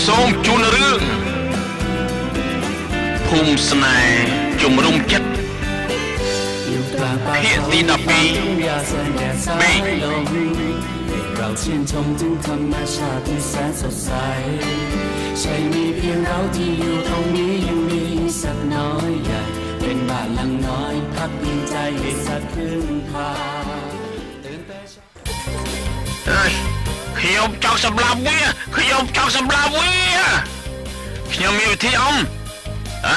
សូមជូនរឿងភូមិស្នេហ៍ជំរុំចិត្ត อยู่กลางป่า ភាគ เขา ទី มี 12 ทุ่งหญ้าแสนแดดสายลมให้เราชื่นชมถึงธรรมชาติที่แสนสดใส ใช่มีเพียงเราที่อยู่ตรงนี้ยังมีสัตว์น้อยใหญ่ เป็นบ้านหลังน้อยพักพิงใจให้สัตว์พึ่งพาตื่นแต่เช้า អើយខ្ញុំចង់សម្លាប់វាខ្ញុំចង់សម្លាប់វាខ្ញុំមានវិធីអ៊ំអ៎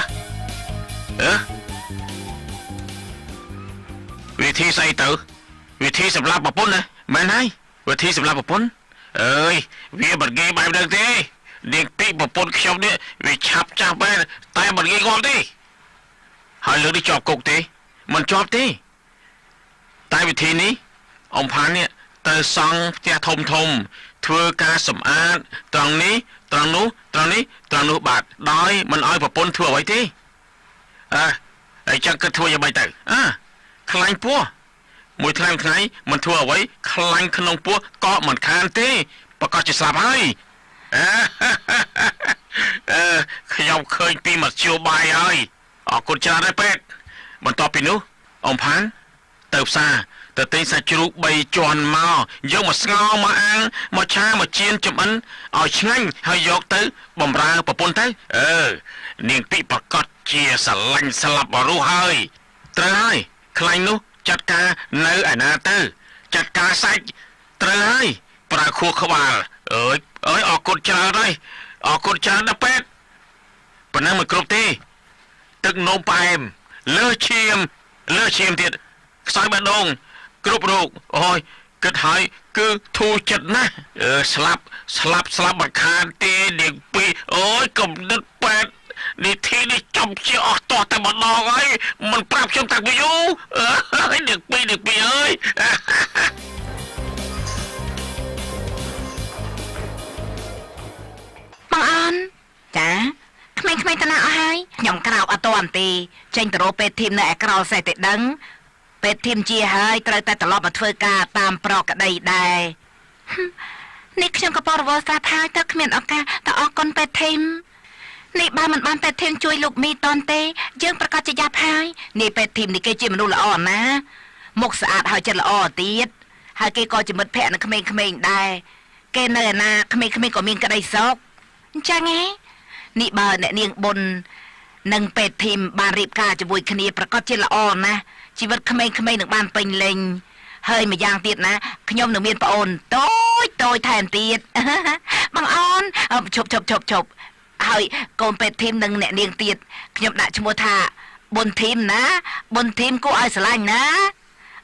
អឺវិធីស្អីទៅវិធីសម្លាប់ប្រពន្ធណាមែនហើយវិធីសម្លាប់ប្រពន្ធអើយវាមិនងាយបែបហ្នឹងទេនាងពីប្រពន្ធខ្ញុំនេះវាឆាប់ចាស់បែរតែមិនងាយងាប់ទេហើយលើកនេះជាប់គុកទេមិនជាប់ទេតែវិធីនេះអ៊ំផាននេះទៅសង់ផ្ទះធំធំធ្វើការសម្អាតត្រង់នេះត្រង់នោះត្រង់នេះត្រង់នោះបាទដោយមិនឲ្យប្រពន្ធធ្វើអ្វីទេអើហើយចឹងគិតធ្វើយ៉ាងម៉េចទៅអើខ្លាញ់ពោះមួយថ្ងៃមួយថ្ងៃមិនធ្វើអ្វីខ្លាញ់ក្នុងពោះក៏មិនខានទេប្រកាសជាស្លាប់ហើយអើអឺខ្ញុំឃើញពីមធ្យោបាយហើយអរគុណច្រើនហើយពេទ្យបន្ទាប់ពីនោះអ៊ំផានទៅផ្សារទៅទិញសាច់ជ្រូក3ជាន់មកយកមកស្ងោរមកអាំងមកឆាមកចៀនចម្អិនឲ្យឆ្ងាញ់ហើយយកទៅបំរើប្រពន្ធទៅអឺនាងពិប្រកាសជាស្រឡាញ់ស្លាប់រស់ហើយត្រូវហើយខ្លាញ់នោះចាត់ការនៅឯណាទៅចាត់ការសាច់ត្រូវហើយប្រើខួរក្បាលអើយអើយអរគុណច្រើនហើយអរគុណច្រើនណាស់ពេទ្យប៉ុណ្ណឹងមិនគ្រប់ទេទឹកនោមផ្អែមលើសឈាមលើសឈាមទៀតខ្សោយបេះដូងគ្រប់រោគអូយគិតហើយគឺធូរចិត្តណាស់អឺស្លាប់ស្លាប់ស្លាប់មិនខានទេនាងពីអូយកំណត់ពេទ្យនីធីនេះចំជាអស់តោះតែម្ដងហើយមិនប្រាប់ខ្ញុំតាំងពីយូរអើយនាងពីនាងពីអើយ បងអូនចាក្មេងៗតាណាអស់ហើយខ្ញុំក្រោកអត់ទាន់ទេចេញទៅរកពេទ្យធីមនៅឯក្រោលសេះតែដឹងពេទ្យធីមជាហើយត្រូវតែត្រឡប់មកធ្វើការតាមប្រក្តីដែរនេះខ្ញុំក៏បរវល់ស្រាប់ហើយទៅគ្មានឱកាសទៅអរគុណពេទ្យធីមនេះបើមិនបានពេទ្យធីមជួយលោកមីតនទេយើងប្រកាសជាយ៉ាប់ហើយនេះពេទ្យធីមនេះគេជាមនុស្សល្អណាស់មុខស្អាតហើយចិត្តល្អទៀតហើយគេក៏ជាមិត្តភក្តិនឹងក្មេងៗដែរគេនៅឯណាក្មេងៗក៏មានក្តីសុខអញ្ចឹងហ៎នេះបើអ្នកនាងបុណ្យនិងពេទ្យធីមបានរៀបការជាមួយគ្នាប្រកាសជាល្អណាស់ជីវិតក្មេងៗនឹងបានពេញលេញហើយម្យ៉ាងទៀតណាខ្ញុំនឹងមានប្អូនតូចតូចថែមទៀតបងអូនឈប់ឈប់ឈប់ឈប់ហើយកូនពេទ្យធីមនិងអ្នកនាងទៀតខ្ញុំដាក់ឈ្មោះថាបុណ្យធីមណាបុណ្យធីមគួរឲ្យស្រឡាញ់ណា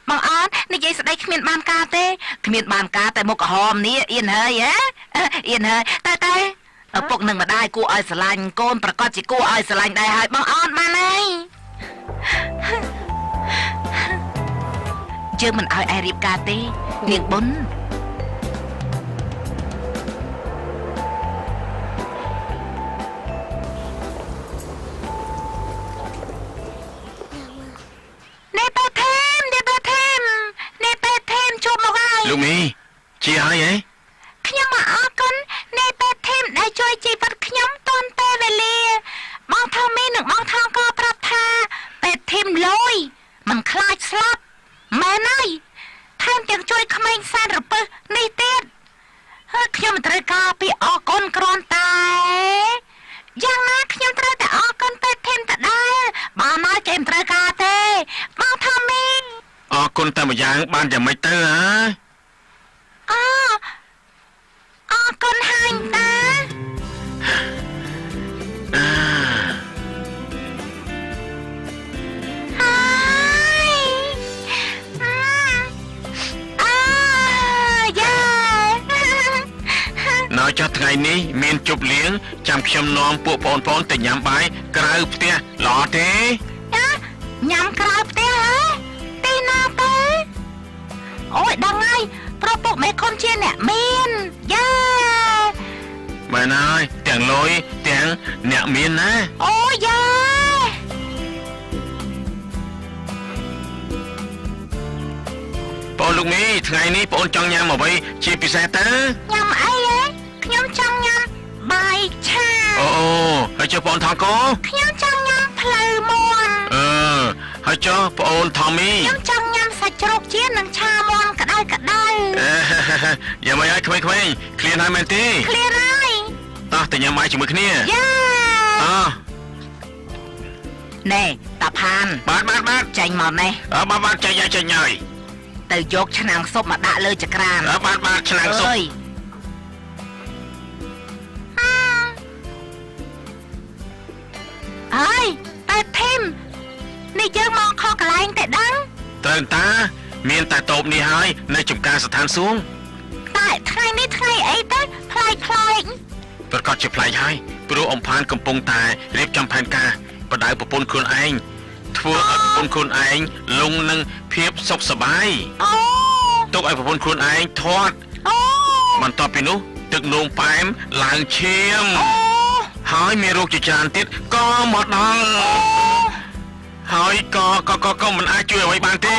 បងអូននិយាយស្ដីគ្មានបានការទេគ្មានបានការតែមុខក្រហមនេះអៀនហើយហ៎អៀនហើយតែតែឪពុកនិងម្ដាយគួរឲ្យស្រឡាញ់កូនប្រកាសជាគួរឲ្យស្រឡាញ់ដែរហើយបងអូនបានហើយយើងមិនឲ្យឯងរៀបការទេនាងបុណ្យនេះពេទ្យធីមនេះពេទ្យធីមនេះពេទ្យធីមជួបមកហើយ លោកមីជាហើយហ៎ខ្ញុំមកអរគុណនេះពេទ្យធីមដែលជួយជីវិតខ្ញុំទាន់ពេលវេលាបងថោមីនិងបងថោក៏ប្រាប់ថាពេទ្យធីមលយមិនខ្លាចស្លាប់មែនហើយថែមទាំងជួយក្មេងសែនរពឹសនេះទៀតហើយខ្ញុំមិនត្រូវការពីអរគុណគ្រាន់តែយ៉ាងណាខ្ញុំត្រូវតែអរគុណពេទ្យធីមដដែលបើមកគេមិនត្រូវការទេបងថោមី អរគុណតែម្យ៉ាងបានយ៉ាងម៉េចទៅហ៎ អអរគុណហើយតា អា ហើយអាយ៉ា នៅចុះថ្ងៃនេះមានជប់លៀងចាំខ្ញុំនាំពួកបងប្អូនទៅញ៉ាំបាយក្រៅផ្ទះល្អទេ ញ៉ាំក្រៅផ្ទះហ៎ទីណាទៅអូយដឹងហើយព្រោះពុកមេឃុំជាអ្នកមានយ៉ា មែនហើយទាំងលុយទាំងអ្នកមានណា អូយ៉ា បងលោកមីថ្ងៃនេះបងចង់ញ៉ាំអ្វីជាពិសេសទៅ ញ៉ាំអីហ៎ខ្ញុំចង់ញ៉ាំបាយ ឆាអូហើយចុះបងថងកោខ្ញុំចង់ញ៉ាំផ្លូវមាន់អឺហើយចុះប្អូនថមីខ្ញុំចង់ញ៉ាំសាច់ជ្រូកចៀននិងឆាមាន់ក្តៅក្តៅយ៉ាងម៉េចហើយក្មេងៗឃ្លានហើយមែនទេឃ្លានហើយតោះទៅញ៉ាំបាយជាមួយគ្នាយ៉ាអោះណែតាផានបាទបាទបាទចេញមកណែបាទបាទចេញហើយចេញហើយទៅយកឆ្នាំងស៊ុបមកដាក់លើចក្រានបាទបាទឆ្នាំងស៊ុបអើយតែធីមនេះយើងមកខកកន្លែងតែដឹងត្រូវតាមានតែតូបនេះហើយនៅចំការស្ថានសួងតែថ្ងៃនេះថ្ងៃអីទៅប្លែកប្លែកប្រកាសជាប្លែកហើយព្រោះអំផានកំពុងតែរៀបចំផែនការបដៅប្រពន្ធខ្លួនឯងធ្វើឲ្យប្រពន្ធខ្លួនឯងលងនឹងភាពសុខសប្បាយអូទុកឲ្យប្រពន្ធខ្លួនឯងធាត់អូបន្ទាប់ពីនោះទឹកនោមផ្អែមឡើងឈាមហើយមានរោគជាច្រើនទៀតក៏មកដល់ហើយក៏ក៏ក៏មិនអាចជួយអ្វីបានទេ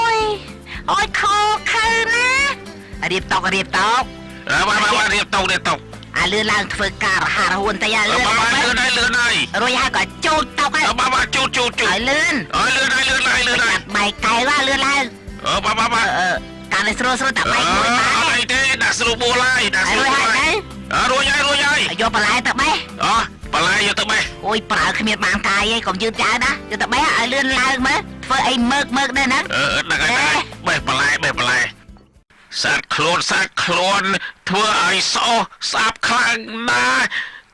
អូយអូយខោខើណារៀបតុករៀបតុកបាទបាទរៀបតុករៀបតុកអាលឿនឡើងធ្វើការរហ័សរហួនតិចអាលឿនបាទលឿនហើយលឿនហើយរួចហើយក៏ជូតតុកហើយបាទបាទជូតជូតជូតឲ្យលឿនឲ្យលឿនហើយលឿនហើយលឿនហើយបែកកែវលឿនឡើងបាទបាទបាទការនេះស្រួលស្រួលតែបែកមួយបាទអត់អីទេដាក់ស្រួលបួលហើយដាក់ស្រួលហើយរួចហើយរួចហើយយកបន្លែទៅបេះអូបន្លែយកទៅបេះអូយប្រើគ្មានបានកាយឯងកុំយឺតយ៉ាវណាយកទៅបេះឲ្យលឿនឡើងមើលធ្វើអីមើកមើកដែរណាអឺដឹងហើយបេះបន្លែបេះបន្លែស្អាតខ្លួនស្អាតខ្លួនធ្វើឲ្យសោះស្អាតខ្លាំងណាស់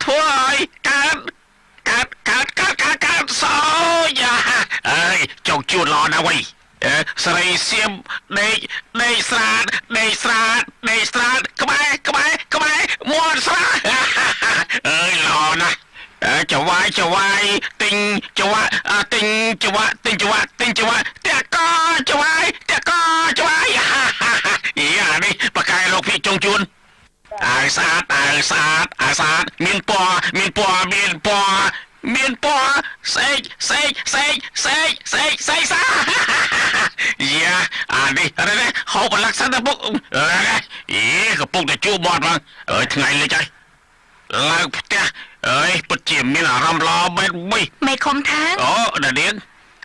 ធ្វើឲ្យកើតកើតកើតកើតកើតកើតសោយ៉ាអើយចង់ជួនល្អណាស់វ៉ៃស្រីសៀមដេកដេកស្រាតដេកស្រាតដេកស្រាតក្បែរក្បែរក្បែរមាត់ស្រាអើយល្អណាស់ចវាយចវាយទិញចវាទិញចវាទិញចវាទិញចវាតាកចវាយតាកចវាយយ៉ានេះបកែលោកពីចុងជួនអាវស្អាតអាវស្អាតអាវស្អាតមានពណ៌មានពណ៌មានពណ៌មានពណ៌ស្អែកស្អែកស្អែកស្អែកស្អែកស្អែកស្អាយ៉ាអានេះអរេហូបលក្ខសិនទៅពុកអេអីកំពុងតែជួបមាត់ហ្មងអើយថ្ងៃលិចហើយឡើងផ្ទះអើយពិតជាមានអារម្មណ៍ល្អបែបវិញមេឃុំថាអូដានាង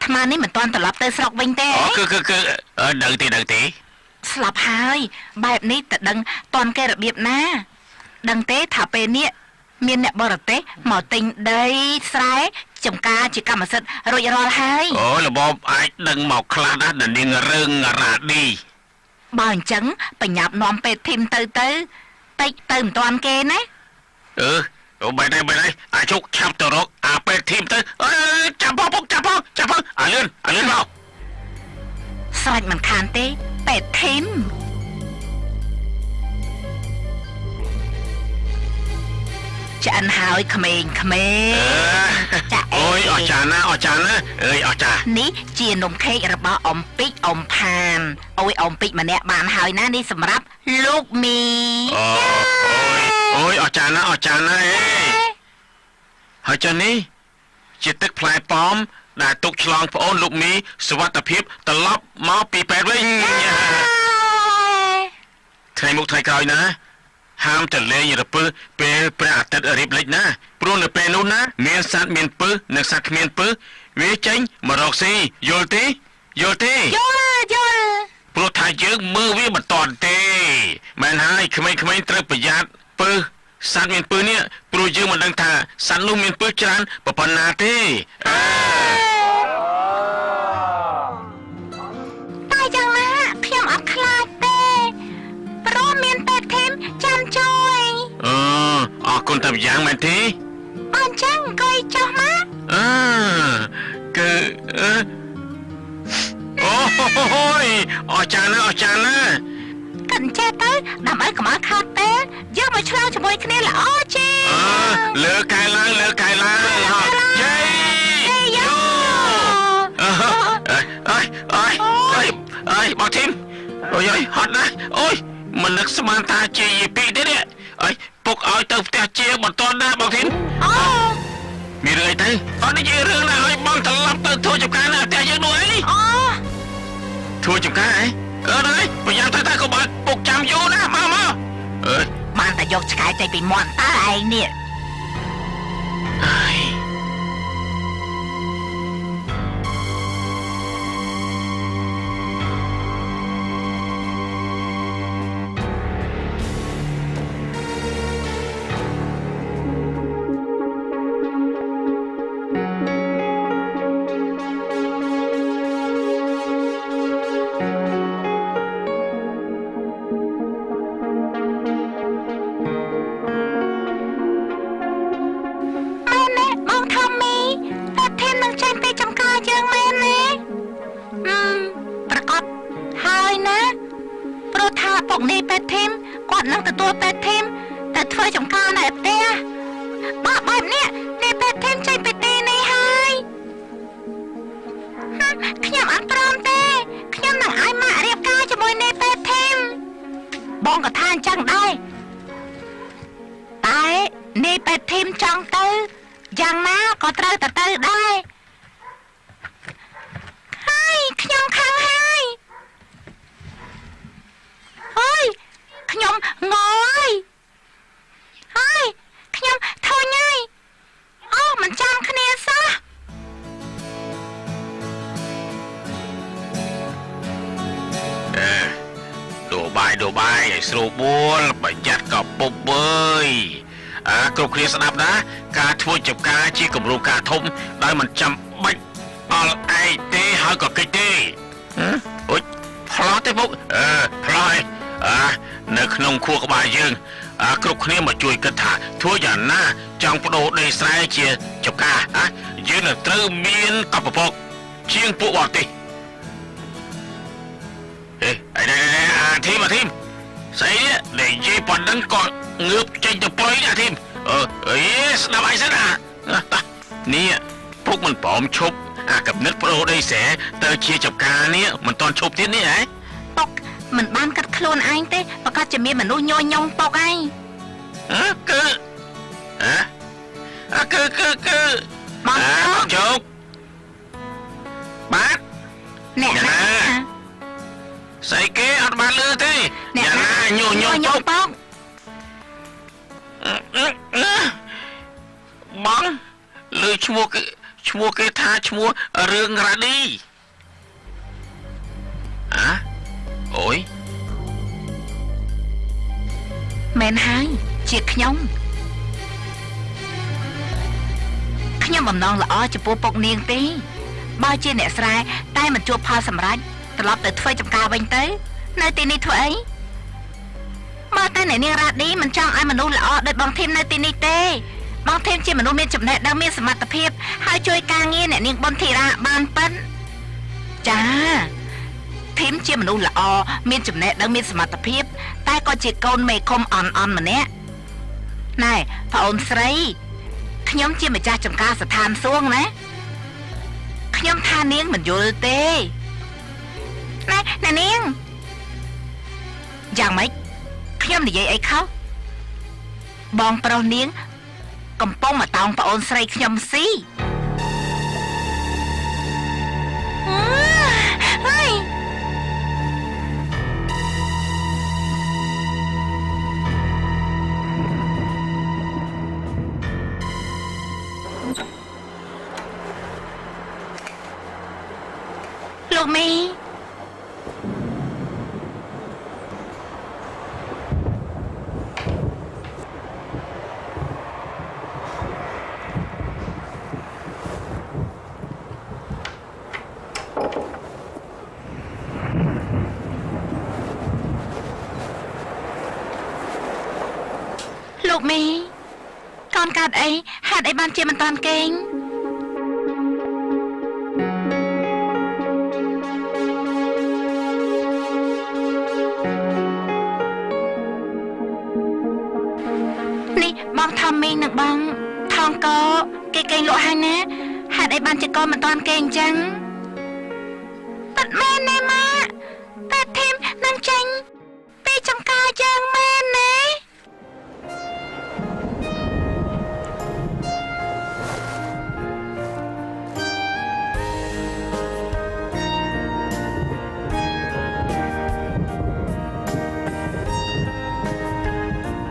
អាត្មានេះមិនទាន់ត្រឡប់ទៅស្រុកវិញទេអូគឺគឺគឺដឹងទេដឹងទេស្លាប់ហើយបែបនេះតដឹងតន់គេរបៀបណាដឹងទេថាពេលនេះមានអ្នកបរទេសមកទិញដីស្រែចំការជាកម្មសិទ្ធិរួចរាល់ហើយអូរបបអាចដឹងមកខ្លះណាស់នាងរឿងរ៉ាឌីបើអញ្ចឹងបញ្ញាប់នាំពេទ្យធីមទៅទៅតិចទៅមិនទាន់គេណាអឺអូបែរដែរបែរដែរអាចជុកឆាប់ទៅរកអាពេទ្យធីមទៅអើចាំផងពុកចាំផងចាំផងអាលឿនអាលឿនមកស្រេចមិនខានទេពេទ្យធីមឆ្អិនហើយក្មេងក្មេងចាអូយអស្ចារ្យណាស់អស្ចារ្យណាស់អើយអស្ចារ្យនេះជានំខេករបស់អំពីកអំផានអូយអំពីកម្នាក់បានហើយណានេះសម្រាប់លោកមីអូយអូយអស្ចារ្យណាស់អស្ចារ្យណាស់អេហើយចុះនេះជាទឹកផ្លែប៉ោមដែលទុកឆ្លងប្អូនលោកមីសុវត្ថិភាពត្រឡប់មកពីពេទ្យវិញថ្ងៃមុខថ្ងៃក្រោយណាហាមទៅលេងរពឹសពេលព្រះអាទិត្យរៀបលិចណាព្រោះនៅពេលនោះណាមានសត្វមានពឹសនិងសត្វគ្មានពឹសវាចេញមករកស៊ីយល់ទេយល់ទេយល់យល់ព្រោះថាយើងមើលវាមិនតាន់ទេមែនហើយក្មេងៗត្រូវប្រយ័ត្នពឹសសត្វមានពឹសនេះព្រោះយើងមិនដឹងថាសត្វនោះមានពឹសច្រើនប៉ុណ្ណាទេតែយ៉ាងណាខ្ញុំអត់ខ្លាចទេព្រោះមានពេទ្យធីមចាំជួយអឺអរគុណតែម្យ៉ាងមែនទេអញ្ចឹងអង្គុយចុះមកអឺគឺអូយអស្ចារ្យណាស់អស្ចារ្យណាស់កិនចេះទៅដើម្បីកុំឲ្យខាតពេលយើងមកឆ្លងជាមួយគ្នាល្អជាងលើកែឡើងលើកែឡើងជ័យយោអើអើយអើយអើយបងធីមអូយអើយហត់ណាស់អូយមិននឹកស្មានថាជាយពីទេនេះអើយពុកឲ្យទៅផ្ទះជាបន្តណាបងធីមអូមានរឿងអីទៅអត់និយាយរឿងណាឲ្យបងត្រឡប់ទៅធ្វើចំការនៅផ្ទះយើងនោះអីអូធ្វើចំការអីអឺហ្នឹងប្រយ័ត្នទៅតែកុំឲ្យពុកចាំយូរណាមកមកអើយ បានតែយកឆ្កែចេញពីមាត់តើឯងនេះ ពុកនេះពេទ្យធីមគាត់នឹងទទួលពេទ្យធីមតែធ្វើចំការនៅផ្ទះបើបែបនេះនេះពេទ្យធីមចេញពីទីនេះហើយខ្ញុំអត់ព្រមទេខ្ញុំនឹងឲ្យម៉ាក់រៀបការជាមួយនេះពេទ្យធីមបងក៏ថាអញ្ចឹងដែរតែនេះពេទ្យធីមចង់ទៅយ៉ាងណាក៏ត្រូវតែទៅដែរហើយខ្ញុំខឹងហើយហើយខ្ញុំងហើយហើយខ្ញុំធុញហើយអូមិនចាំគ្នាសោះដូបាយដូបាយឲ្យស្រួលបួលប្រយ័ត្នកពុបអើយអាគ្រប់គ្នាស្ដាប់ណាការធ្វើចំការជាគម្រោងការធំដោយមិនចាំបាច់អល់ឯងទេហើយក៏កិច្ចទេអុចផ្លោះទេពុកផ្លោះឯងនៅក្នុងខួរក្បាលយើងគ្រប់គ្នាមកជួយគិតថាធ្វើយ៉ាងណាចង់បដូរដីស្រែជាចំការយើងនឹងត្រូវមានកប់ពពកជាងពួកបរទេសអេអាធីមអាធីមស្អីនេះនិយាយប៉ុណ្ណឹងក៏ងើបចេញទៅព្រៃអាធីមអេស្ដាប់អីសិនអានេះពុកមិនព្រមឈប់អាកំណត់ប្ដូរដីស្រែទៅជាចំការនេះមិនតន់ឈប់ទៀតនេះហ៎ពុកមិនបានកាត់ខ្លួនឯងទេប្រកាសជាមានមនុស្សញយញងពុកឯងគឺគឺគឺគឺបងជោគបាទអ្នកណាស្អីគេអត់បានលឺទេអ្នកណាញយញងពុកបងលឺឈ្មោះគេឈ្មោះគេថាឈ្មោះរឿងរ៉ាឌីអាអូយមែនហើយជាខ្ញុំខ្ញុំបំណងល្អចំពោះពុកនាងទេបើជាអ្នកស្រែតែមិនជួបផលសម្រេចត្រឡប់ទៅធ្វើចំការវិញទៅនៅទីនេះធ្វើអីបើតែអ្នកនាងរ៉ាឌីមិនចង់ឲ្យមនុស្សល្អដូចបងធីមនៅទីនេះទេបងធីមជាមនុស្សមានចំណេះដឹងមានសមត្ថភាពហើយជួយការងារអ្នកនាងប៊ុនធីរ៉ាបានប៉ិនចាធីមជាមនុស្សល្អមានចំណេះដឹងមានសមត្ថភាពតែក៏ជាកូនមេឃុំអន់អន់ម្នាក់ណែប្អូនស្រីខ្ញុំជាម្ចាស់ចំការស្ថានសួងណាខ្ញុំថានាងមិនយល់ទេណែអ្នកនាងយ៉ាងម៉េចខ្ញុំនិយាយអីខុសបងប្រុសនាងកំពុងមកតោងប្អូនស្រីខ្ញុំស៊ីហើយលោកមីលោកមីកូនកើតអីហេតុអីបានជាមិនតាន់គេងនេះបងថមមីនិងបងថងកគេគេងលក់ហើយណាហេតុអីបានជាកូនមិនតាន់គេងអញ្ចឹងពិតមែនណាម៉ាក់ពេទ្យធីមនឹងចេញពីចំការយើង